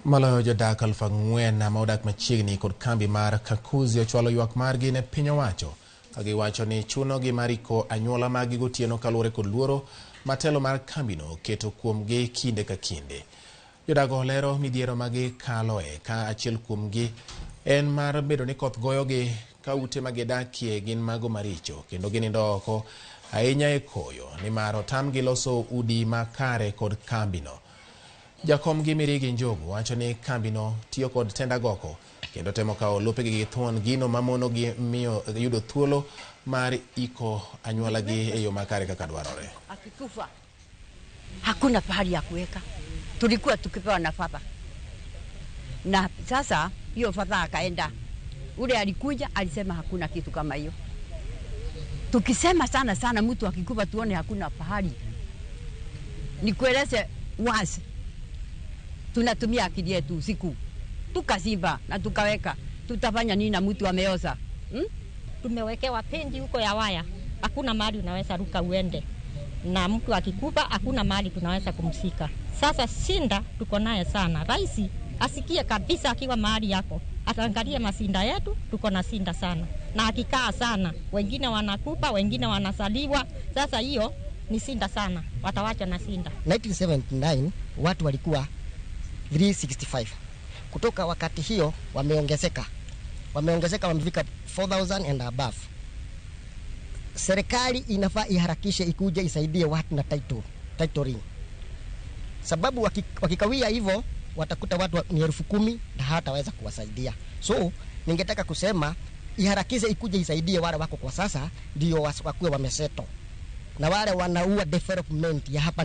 Maloyo jodak 4,000 ma odak machiegni kod kambi mar Kakuzi ochwalo ywak margi ne piny owacho ka giwacho ni chunogi mar iko anyuola maggi gotieno kaluwore kod luoro ma telo mar kambino oketo kuomgi kinde ka kinde. Jodago lero midhiero ma gikaloe ka achiel kuomgi en mar bedo ni koth goyogi ka ute ma gidakie gin mago maricho kendo ginindo oko ahinya e koyo nimar otamgi loso udi makare kod kambino. Jakomgi Mirigi Njogu wacho ni kambino tiyo kod tenda goko kendo temo kawo lopegi gi thuon gino mamonogi miyo yudo thuolo mar iko anyuolagi e yo makare kaka dwarore. Akikufa hakuna pahali ya kuweka, tulikuwa tukipewa na baba, na sasa hiyo baba akaenda, ule alikuja alisema hakuna kitu kama hiyo. Tukisema sana sana, mtu akikufa tuone hakuna pahali. Nikueleze wazi, tunatumia akili yetu usiku, tukazimba na tukaweka, tutafanya nini na mtu ameoza, Tumewekewa fence huko ya waya, hakuna mahali unaweza ruka uende, na mtu akikufa hakuna mahali tunaweza kumzika. Sasa shida tuko naye sana. Rais asikie kabisa akiwa mahali yako, ataangalie mashida yetu, tuko na shida sana, na akikaa sana, wengine wanakufa, wengine wanazaliwa. Sasa hiyo ni shida sana, watawacha na shida. 1979 watu walikuwa 365. Kutoka wakati hiyo wameongezeka, wamefika 4000 and above. Serikali inafaa iharakishe ikuje isaidie watu na titling, sababu wakikawia hivyo watakuta watu ni 10,000 na hawataweza kuwasaidia. So ningetaka kusema iharakishe ikuje isaidie wale wako kwa sasa, ndio wakuwe wamesettle, na wale wanaua development ya hapa ni